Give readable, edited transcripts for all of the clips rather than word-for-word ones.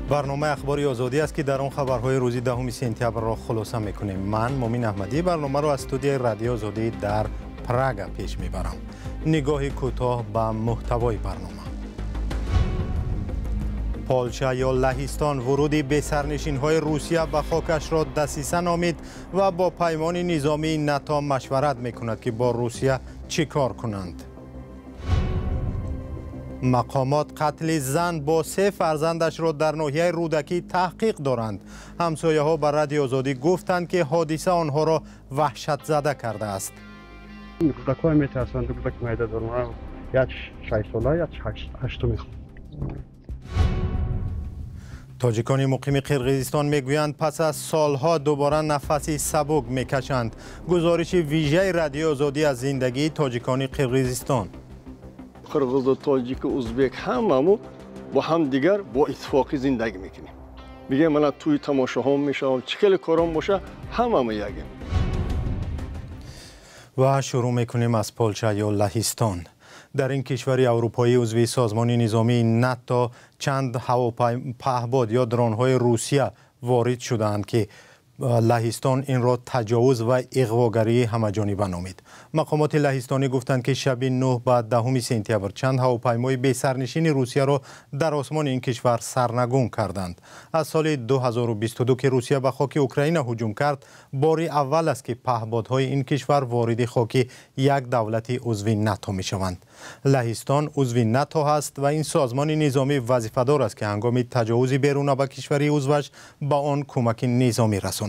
Барномаи Ахбори Озодӣ аст, ки дар он хабарҳои рӯзи 10 сентябрро хулоса мекунем. Ман Мумин Аҳмадӣ барномаро аз студияи Радиои Озодӣ дар Прага пеш мебарам. Нигоҳи кӯтоҳ ба муҳтавои барнома. Полша ё Лаҳистон вуруди бесарнишинҳои Русия ба хокашро дасиса номид ва бо паймони низомии НАТО машварат мекунад, ки бо Русия чӣ кор кунанд. Мақомот қатли зан бо се фарзандашро дар ноҳияи Рӯдакӣ таҳқиқ доранд. Ҳамсояҳо ба Радиои Озодӣ гуфтанд, ки ҳодиса онҳоро ваҳшатзада кардааст. Кӯдакҳо метарсанд, ду кӯдаки майда дорам, як 6 сола, як ҳашту мехонад. Тоҷикони муқими Қирғизистон мегӯянд, пас аз солҳо дубора нафаси сабук мекашанд. Гузориши вижаи Радиои Озодӣ аз зиндагии тоҷикони Қирғизистон. Қирғизу, тоҷику, узбек ҳамаму бо ҳам дигар бо иттифоқӣ зиндагӣ мекунем. Мегӯям, мана тӯи тамошоҳо мешавам, чӣ хеле корон боша, ҳамамо ягем. Ва шурӯъ мекунем аз Полша ё Лаҳистон. Дар ин кишвари аврупоӣ, узви созмони низомии НАТО, чанд паҳбод ё дронҳои Русия ворид шудаанд, ки Лаҳистон инро таҷовуз ва иғвогарии ҳамаҷониба номид. Мақомоти лаҳистонӣ гуфтанд, ки шаби 9 ба 10 сентябр чанд ҳавопаймои бесарнишини Русияро дар осмони ин кишвар сарнагун карданд. Аз соли 2022, ки Русия ба хоки Украина ҳуҷум кард, бори аввал аст, ки паҳбодҳои ин кишвар вориди хоки як давлати узви НАТО мешаванд. Лаҳистон узви НАТО ҳаст ва ин созмони низомӣ вазифадор аст, ки ҳангоми таҷовузи беруна ба кишвари узваш ба он кӯмаки низомӣ расонад.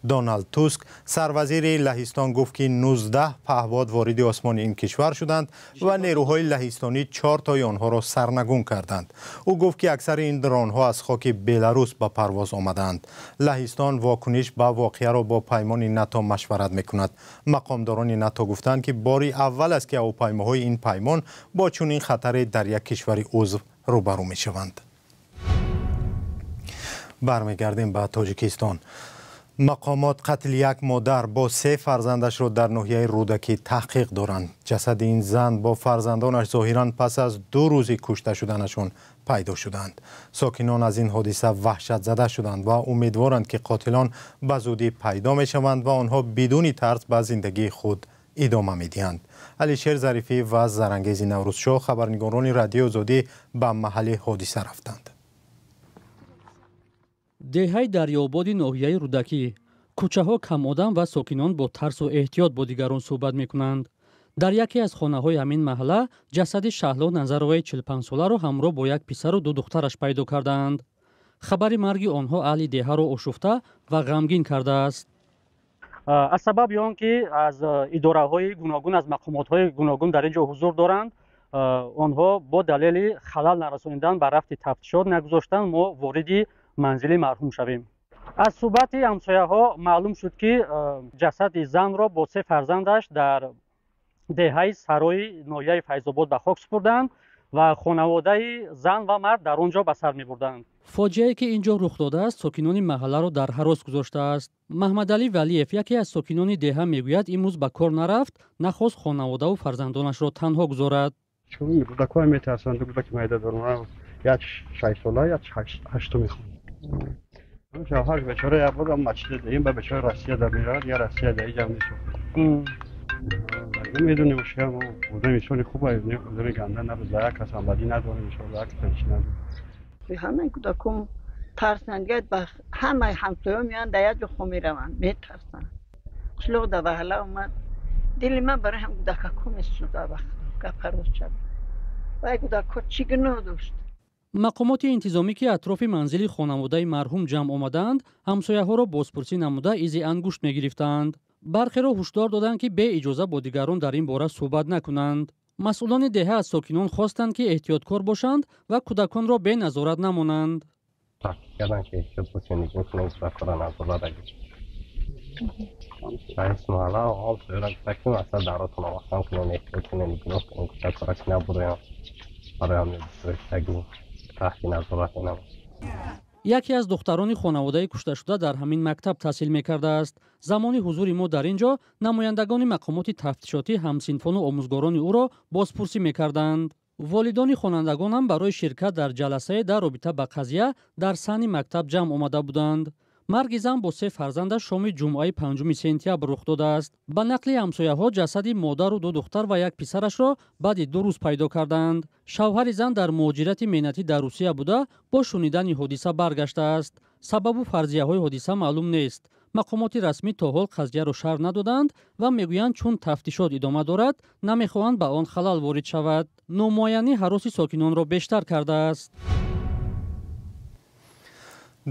Доналд Туск, сарвазири Лаҳистон, гуфт, ки 19 паҳбод вориди осмони ин кишвар шуданд ва нерӯҳои лаҳистонӣ чор тои онҳоро сарнагун карданд. Ӯ гуфт, ки аксари ин дронҳо аз хоки Беларус ба парвоз омадаанд. Лаҳистон вокуниш ба воқеаро бо паймони НАТО машварат мекунад. Мақомдорони НАТО гуфтанд, ки бори аввал аст, ки ҳавопаймоҳои ин паймон бо чунин хатаре дар як кишвари узв рӯбарӯ мешаванд. Бармегардем ба Тоҷикистон. Мақомот қатли як модар бо се фарзандашро дар ноҳияи Рӯдакӣ таҳқиқ доранд. Ҷасади ин зан бо фарзандонаш зоҳиран пас аз 2 рӯзи кушта шуданашон пайдо шуданд. Сокинон аз ин ҳодиса ваҳшатзада шуданд ва умедворанд, ки қотилон ба зудӣ пайдо мешаванд ва онҳо бидуни тарс ба зиндагии худ идома медиҳанд. Алишер Зарифӣ ва Зарангези Наврӯзшоҳ, хабарнигорони Радиои Озодӣ, ба маҳалли ҳодиса рафтанд. Деҳаи Дарёбоди ноҳияи Рӯдакӣ. Кӯчаҳо камодам ва сокинон бо тарсу эҳтиёт бо дигарон суҳбат мекунанд. Дар яке аз хонаҳои ҳамин маҳалла ҷасади Шаҳло Назароваи 45-соларо ҳамроҳ бо як писару ду духтараш пайдо кардаанд. Хабари марги онҳо аҳли деҳаро ошуфта ва ғамгин кардааст. Аз сабаби он ки аз идораҳои гуногун, аз мақомотҳои гуногун дар ин ҷо ҳузур доранд, онҳо бо далели халал нарасонидан ба рафти тафтишот нагузоштанд мо вориди манзили марҳум шавем. Аз суҳбати ҳамсояҳо маълум шуд, ки ҷасади занро бо се фарзандаш дар деҳаи Сарои ноҳияи Файзобод ба хок супурданд ва хонаводаи зан ва мард дар он ҷо ба сар мебурданд. Фоҷиае, ки ин ҷо рух додааст, сокинони маҳалларо дар ҳарос гузоштааст. Маҳмадалӣ Валиев, яке аз сокинони деҳа, мегӯяд, имрӯз ба кор нарафт, нахост хонаводаву фарзандонашро танҳо гузорад. Кӯдакҳо метарсанд, ду кӯдаки майда дорам, як 6 сола, як ҳашту мехонад. Шавҳарш бечора як бор мачида даим ба бечора Россия дар меравад, я Россия да иҷам мешавад. Медонем, шумо одами инсони хуб, одами ганда набуд, за як кас ҳамбадӣ надорем, иншоалло, як кас чӣ надорем. Ҳамаи кӯдаком тарсанд, дига ба ҳамаи ҳамсоё меоянд, дар як ҷо хоб мераванд, метарсанд. Қишлоқ дар ваҳла омад. Дили ман барои ҳам кӯдакако месӯзад, вақт гапа рост шавад. Вай кӯдакҳо чӣ гуноҳ дошт? Мақомоти интизомӣ, ки атрофи манзили хонаводаи марҳум ҷамъ омадаанд, ҳамсояҳоро бозпурсӣ намуда, изи ангушт мегирифтаанд. Бархеро ҳушдор доданд, ки беиҷоза бо дигарон дар ин бора суҳбат накунанд. Масъулони деҳа аз сокинон хостанд, ки эҳтиёткор бошанд ва кӯдаконро беназорат намонанд. Таъкид карданд, ки эҳтиёт бошем, нигоҳ кунем, кӯдакҳоро назорат агир. Раис маҳалла ҳамсояро гуфта, ки масалан даротонро маҳкам кунем, эҳтиёт кунем, нигоҳ кунем кӯдакҳоро, ки набуроянд. Барои ҳамин таҳти назорат инам. Яке аз духтарони хонаводаи кушташуда дар ҳамин мактаб таҳсил мекардааст. Замони ҳузури мо дар ин ҷо намояндагони мақомоти тафтишотӣ ҳамсинфону омӯзгорони ӯро бозпурсӣ мекарданд. Волидони хонандагон ҳам барои ширкат дар ҷаласае дар робита ба қазия дар саҳни мактаб ҷамъ омада буданд. Марги зан бо се фарзандаш шоми ҷумъаи 5 сентябр рух додааст. Ба нақли ҳамсояҳо, ҷасади модару ду духтар ва як писарашро баъди 2 рӯз пайдо карданд. Шавҳари зан дар муҳоҷирати меҳнатӣ дар Русия буда, бо шунидани ҳодиса баргаштааст. Сабабу фарзияҳои ҳодиса маълум нест. Мақомоти расмӣ то ҳол қазияро шарҳ надоданд ва мегӯянд, чун тафтишот идома дорад, намехоҳанд ба он халал ворид шавад. Номуайянӣ ҳароси сокинонро бештар кардааст.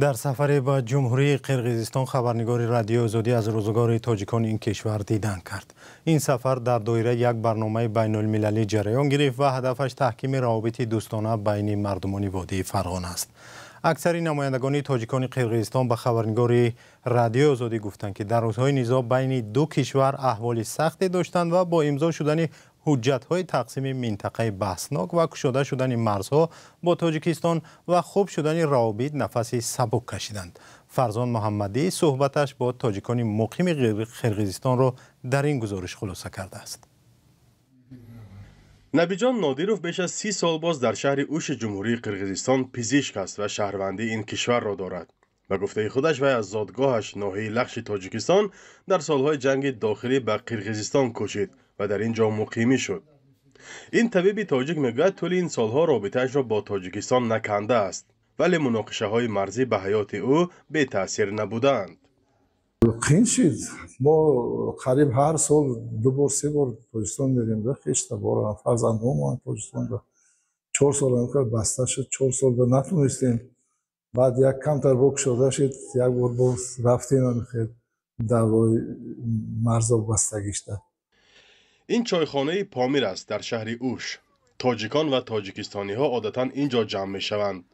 Дар сафаре ба Ҷумҳурии Қирғизистон хабарнигори Радиои Озодӣ аз рӯзгори тоҷикони ин кишвар дидан кард. Ин сафар дар доираи як барномаи байнулмилалӣ ҷараён гирифт ва ҳадафаш таҳкими равобити дӯстона байни мардумони водии Фарғона аст. Аксари намояндагони тоҷикони Қирғизистон ба хабарнигори Радиои Озодӣ гуфтанд, ки дар рӯзҳои низоъ байни ду кишвар аҳволи сахте доштанд ва бо имзо шудани ҳуҷҷатҳои тақсими минтақаи баҳснок ва кушода шудани марзҳо бо Тоҷикистон ва хуб шудани равобит нафаси сабук кашиданд. Фарзон Муҳаммадӣ суҳбаташ бо тоҷикони муқими Қирғизистонро дар ин гузориш хулоса кардааст. Набиҷон Нодиров беш аз 30 сол боз дар шаҳри Уши Ҷумҳурии Қирғизистон пизишк аст ва шаҳрвандии ин кишварро дорад. Ба гуфтаи худаш, вай аз зодгоҳаш ноҳияи Лахши Тоҷикистон дар солҳои ҷанги дохилӣ ба Қирғизистон кӯчид ва дар ин ҷо муқимӣ шуд. Ин табиби тоҷик мегӯяд, тӯли ин солҳо робитаашро бо Тоҷикистон накандааст, вале муноқишаҳои марзӣ ба ҳаёти ӯ бетаъсир набудаанд. Қин шид. Мо қариб ҳар сол 2 бор 3 бор Тоҷикистон мерем, хештабора, фарзандҳомо Тоҷикистон. 4 сол баста шуд, 4 сол натонистем. Баъд як камтар бо кушода шуд, як бор боз рафтем, даъвои марзо бастагишта. Ин чойхонаи Помир аст дар шаҳри Уш. Тоҷикон ва тоҷикистониҳо одатан ин ҷо ҷамъ мешаванд.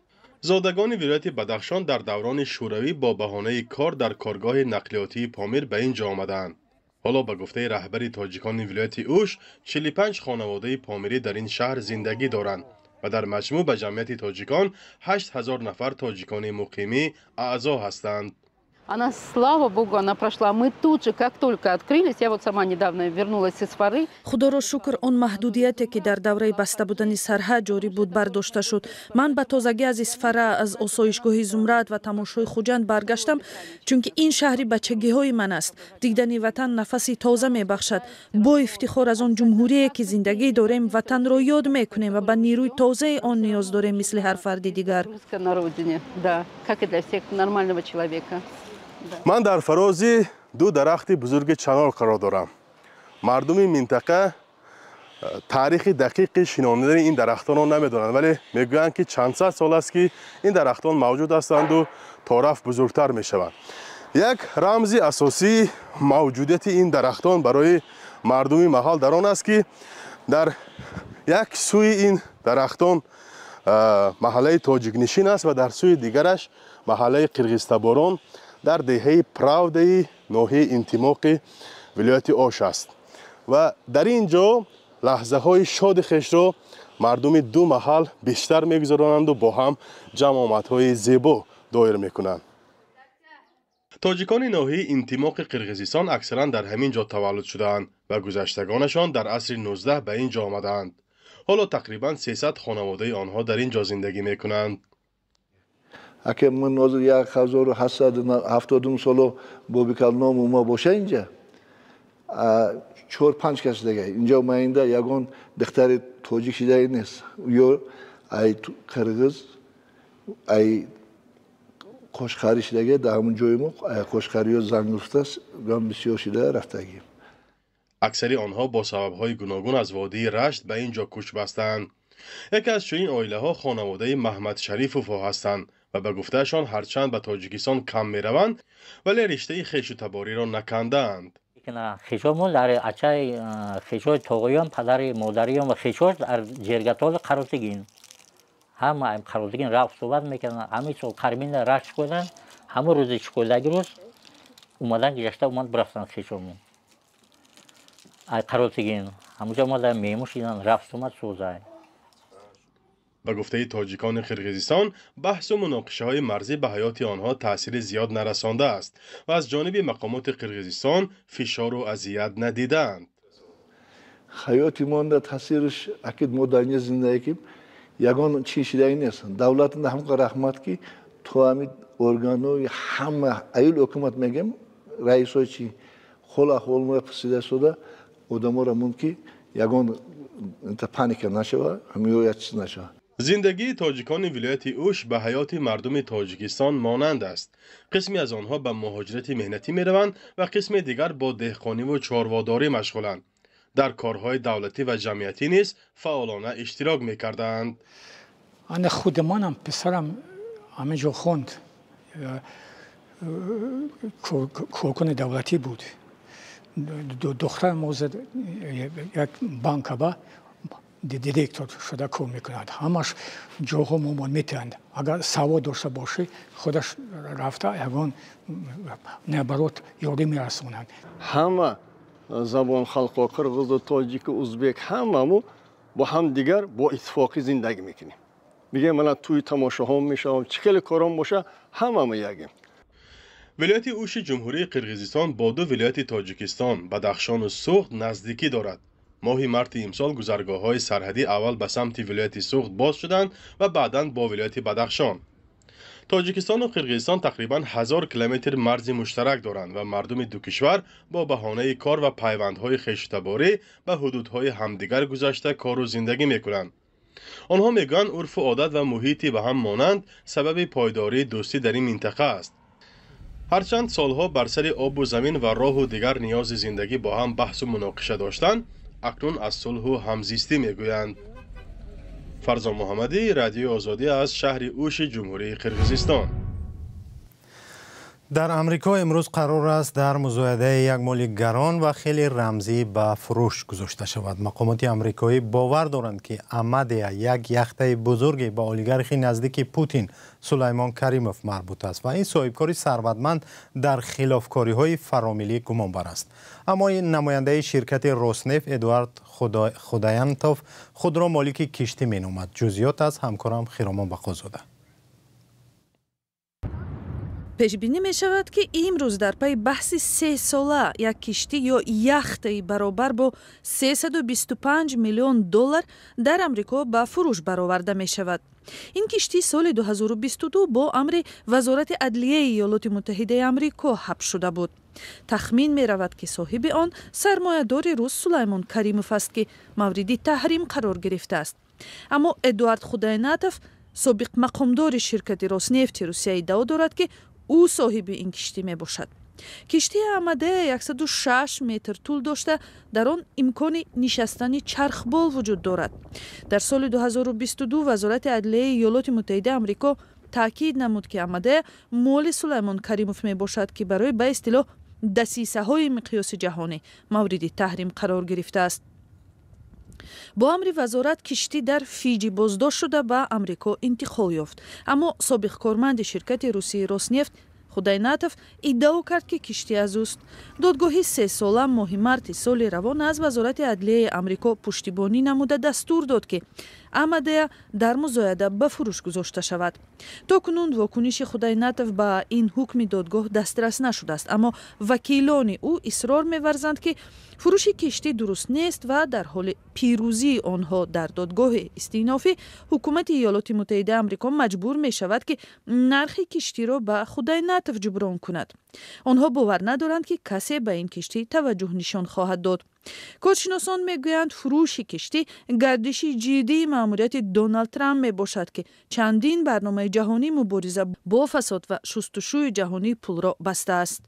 Зодагони вилояти Бадахшон дар даврони шӯравӣ бо баҳонаи кор дар коргоҳи нақлиётии Помир ба ин ҷо омадаанд. Ҳоло ба гуфтаи раҳбари тоҷикони вилояти Уш, 45 хонаводаи помирӣ дар ин шаҳр зиндагӣ доранд ва дар маҷмӯъ ба ҷамъияти тоҷикон 8000 нафар тоҷикони муқимӣ аъзо ҳастанд. Она, слава богу, она прошла. Мы тут же, как только открылись, я вот сама недавно вернулась из Фары. Худоро шукр, он маҳдудияте, ки дар давраи баста будани сарҳад ҷорӣ буд, бардошта шуд. Ман ба тозагӣ аз Исфара, аз осоишгоҳи Зумрад ва тамошои Хуҷанд баргаштам, чунки ин шаҳри бачагиҳои ман аст. Дидани ватан нафаси тоза мебахшад. Бо ифтихор аз он ҷумҳурие, ки зиндагӣ дорем, ватанро ёд мекунем ва ба нерӯи тозаи он ниёз дорем, мисли ҳар фарди дигар. На родине, да, как и для всех нормального человека. Ман дар фарози ду дарахти бузурги чанор қарор дорам. Мардуми минтақа таърихи дақиқи шинонидани ин дарахтонро намедонанд, вале мегӯянд, ки чандсад сол аст, ки ин дарахтон мавҷуд ҳастанду торафт бузургтар мешаванд. Як рамзи асосии мавҷудияти ин дарахтон барои мардуми маҳал дар он аст, ки дар як сӯи ин дарахтон маҳаллаи тоҷикнишин аст ва дар сӯи дигараш маҳаллаи қирғизтаборон дар деҳаи Правдаи ноҳияи Интимоқи вилояти Ош аст. Ва дар ин ҷо лаҳзаҳои шоди хешро мардуми ду маҳал бештар мегузаронанду бо ҳам ҷамъомадҳои зебо доир мекунанд. Тоҷикони ноҳияи Интимоқи Қирғизистон аксаран дар ҳамин ҷо таваллуд шудаанд ва гузаштагонашон дар асри 19 ба ин ҷо омадаанд. Ҳоло тақрибан 300 хонаводаи онҳо дар ин ҷо зиндагӣ мекунанд. Аке ман ҳозир 1770 соло бобикалном ума боша, инҷа 4-5 кас дига инҷа маинда ягон духтари тоҷик шидаи нест, ё ай қирғиз, ай қошқарӣ шидаги. Дар ҳамон ҷои мо қошқариё зан гуфтааст, бисёр шида рафтагӣ. Аксари онҳо бо сабабҳои гуногун аз водии Рашт ба ин ҷо кӯч бастаанд. Яке аз чунин оилаҳо хонаводаи Маҳмадшарифовҳо ҳастанд ва ба гуфтаашон, ҳарчанд ба Тоҷикистон кам мераванд, вале риштаи хешу табориро накандаанд. Хешомон дар ачаи хешои тоғоён, падари модариён ва хешош дар Ҷергатоли Қаротигин, ҳама Қаротигин рафт суҳбат мекарданд. Ҳамин сол Қармина рашт шуданд, ҳамон рӯзи шикодаги рӯз омадан, гузашта омад, бирафтанд хешомон ай Қаротигин, ҳамонҷо омадан, меҳмон шидан, рафт омад сӯзай. Ба гуфтаи тоҷикони Қирғизистон, баҳсу муноқишаҳои марзӣ ба ҳаёти онҳо таъсири зиёд нарасондааст ва аз ҷониби мақомоти Қирғизистон фишору азият надидаанд. Ҳаёти монда таъсираш акид мо дар инҷа зиндагӣ кунем, ягон чӣ шидаги нест. Давлатында ҳамқа раҳмат, ки то ҳамин органҳои ҳама аюл ҳукумат мегем, раисҳои чи ҳол аҳвол моя пурсида истода, одаморо мумкин ягон паника нашава, ҳамиё як чиз нашава. Зиндагии тоҷикони вилояти Ӯш ба ҳаёти мардуми Тоҷикистон монанд аст. Қисме аз онҳо ба муҳоҷирати меҳнатӣ мераванд ва қисме дигар бо деҳқониву чорводорӣ машғуланд. Дар корҳои давлатӣ ва ҷамъиятӣ низ фаъолона иштирок мекарданд. Ана худи манам, писарам ҳаминҷо хонд, коркуни давлатӣ буд. Духтарам як банкаба директор шуда кор мекунад. Ҳамаш ҷоҳо момон метиҳанд. Агар савод дошта бошӣ, худаш рафта ягон наоборот ёрӣ мерасонанд. Ҳама забон халқҳо, қирғизу, тоҷику, узбек, ҳамамо бо ҳамдигар бо иттифоқӣ зиндагӣ мекунем. Мегем, мана тӯи тамошоҳо мешавам, чӣ хеле корон боша, ҳамамо ягем. Вилояти Ӯши Ҷумҳурии Қирғизистон бо ду вилояти Тоҷикистон, Бадахшону Суғд, наздикӣ дорад. Моҳи марти имсол гузаргоҳҳои сарҳадӣ аввал ба самти вилояти Суғд боз шуданд ва баъдан бо вилояти Бадахшон. Тоҷикистону Қирғизистон тақрибан 1000 километр марзи муштарак доранд ва мардуми ду кишвар бо баҳонаи кор ва пайвандҳои хешутаборӣ ба ҳудудҳои ҳамдигар гузашта кору зиндагӣ мекунанд. Онҳо мегӯянд, урфу одат ва муҳити ба ҳам монанд сабаби пойдории дӯстӣ дар ин минтақа аст. Ҳарчанд солҳо бар сари обу замин ва роҳу дигар ниёзи зиндагӣ бо ҳам баҳсу муноқиша доштанд, акнун аз сулҳу ҳамзистӣ мегӯянд. Фарзон Муҳаммадӣ, Радиои Озодӣ аз шаҳри Ӯши Ҷумҳурии Қирғизистон. Дар Амрико имрӯз қарор аст дар музоядаи як моли гарон ва хеле рамзӣ ба фурӯш гузошта шавад. Мақомоти амрикоӣ бовар доранд, ки Амадея як яхтаи бузурге ба олигархи наздики Путин Сулаймон Каримов марбут аст ва ин соҳибкори сарватманд дар хилофкориҳои фаромиллӣ гумонбар аст. Аммо ин намояндаи ширкати Роснефт Эдуард Худаянтов худро молики киштӣ меномад. Ҷузъиёт аз ҳамкорам Хиромон Бақозода. Пешбинӣ мешавад, ки имрӯз дар пайи баҳси сесола як киштӣ ё яхтаи баробар бо 325 миллион доллар дар Амрико ба фурӯш бароварда мешавад. Ин киштӣ соли 2022 бо амри Вазорати адлияи Иёлоти Муттаҳидаи Амрико ҳабс шуда буд. Тахмин меравад, ки соҳиби он сармоядори рус Сулаймон Каримов аст, ки мавриди таҳрим қарор гирифтааст. Аммо Эдуард Худайнатов, собиқ мақомдори ширкати Роснефти Русия, иддао дорад, ки ӯ соҳиби ин киштӣ мебошад. Киштии Амадея 106 метр тӯл дошта, дар он имкони нишастани чархбол вуҷуд дорад. Дар соли 2022 Вазорати адлияи Иёлоти Муттаҳидаи Амрико таъкид намуд, ки Амадея моли Сулаймон Каримов мебошад, ки барои ба истилоҳ дасисаҳои миқёси ҷаҳонӣ мавриди таҳрим қарор гирифтааст. Бо амри вазорат киштӣ дар Фиҷи боздошт шуда, ба Амрико интиқол ёфт. Аммо собиқ корманди ширкати русии Роснефт Худайнатов иддао кард, ки киштӣ аз ӯст. Додгоҳи сесола моҳи марти соли равон аз Вазорати адлияи Амрико пуштибонӣ намуда, дастур дод, ки Амадея дар музояда ба фурӯш гузошта шавад. То кунун вокуниши Худайнатов ба ин ҳукми додгоҳ дастрас нашудааст, аммо вакилони ӯ исрор меварзанд, ки фурӯши киштӣ дуруст нест ва дар ҳоли пирӯзии онҳо дар додгоҳи истинофӣ ҳукумати Иёлоти Муттаҳидаи Амрико маҷбур мешавад, ки нархи киштиро ба Худайнатов ҷуброн кунад. Онҳо бовар надоранд, ки касе ба ин киштӣ таваҷҷӯҳ нишон хоҳад дод. Коршиносон мегӯянд, фурӯши киштӣ гардиши ҷиддии маъмурияти Доналд Трамп мебошад, ки чандин барномаи ҷаҳонии мубориза бо фасод ва шустушӯи ҷаҳонии пулро бастааст.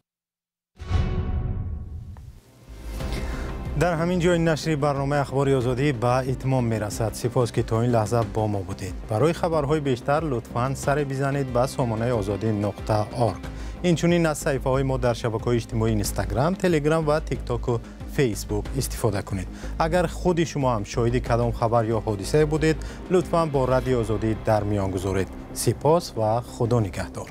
Дар ҳамин ҷои нашри барномаи Ахбори Озодӣ ба итмом мерасад. Сипос, ки то ин лаҳза бо мо будед. Барои хабарҳои бештар лутфан саре бизанед ба сомонаи озодӣ.орг. Инчунин аз саҳифаҳои мо дар шабакаҳои иҷтимоии Инстаграм, Телеграм ва Тиктоку Фейсбук истифода кунед. Агар худи шумо ҳам шоҳиди кадом хабар ё ҳодисае будед, лутфан бо Радиои Озодӣ дар миён гузоред. Сипос ва Худо нигаҳдор.